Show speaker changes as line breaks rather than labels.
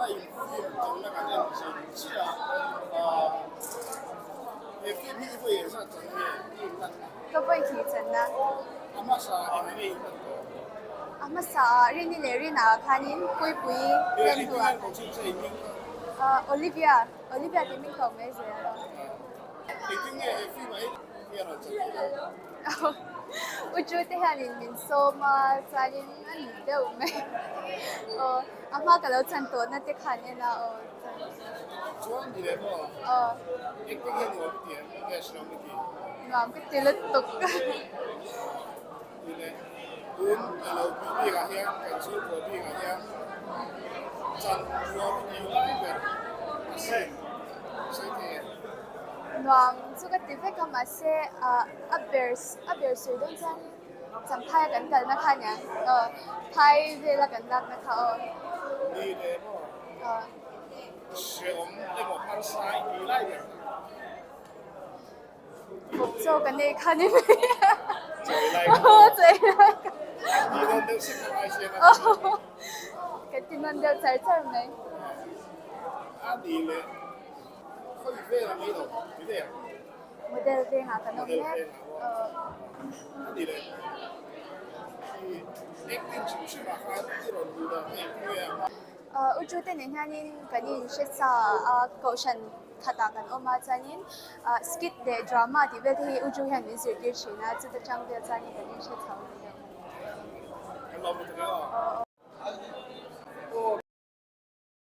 Nizana in film channa kan en zin chiah a, he film hi i vawi eng zat chan nge i in lan?
Ka vawi khi channa.
A hmasa eng nge in lan tawh?
A hmasa ah Rini leh Rina ah khanin Puipuii len hnuah khan. Olivia, Olivia tih hming ka awm mai zel a.
Engtin nge he film ah hi i rawn chan theih a?
U Chu te hianin min sawm a, chuanin a ni deuh mai. Aw, a hma ka lo chan tawhna te khan en a, aw chuan.
Chuan ni leh maw?
Aw.
Engtin nge nuam i ti em? Nge hreawm i ti?
Nuam ka ti lutuk.
Ni leh, tun a lo bih bikah hian kan chhungkua bikah hian chan nuam i tih lai ber a sin sawi thei em?
Nuam chu ka ti vek a, mahse a ber a ber sawi dawn chuan Champhaia kan kalna kha nia aw phai vela kan lakna kha aw.
Ni leh maw?
Aw.
Hreawm emaw harsa i tih lai ber kha.
Bawk chaw ka nei kha ni mai.
Chawi lai kha aw.
Chawi lai kha.
Ti nawn deuh sek a ngai sia na.
Ka ti nawn deuh char char mai.
A ni leh. Khawi vel ang ei lo ti ve ang.
Model vengah kan awm mek.
A ni leh. I acting hrim hrim ah khan i rawn duh dan hi engtin nge a?
U Chu te nen hianin kan inhre sa a, kohhran khatah kan awm a, chuanin skit leh drama tih vel te hi U Chu hian min zirtir thin a, chuta tang vel chuanin kan inhre chho ni deuh.
Kan lawm lutuk e aw.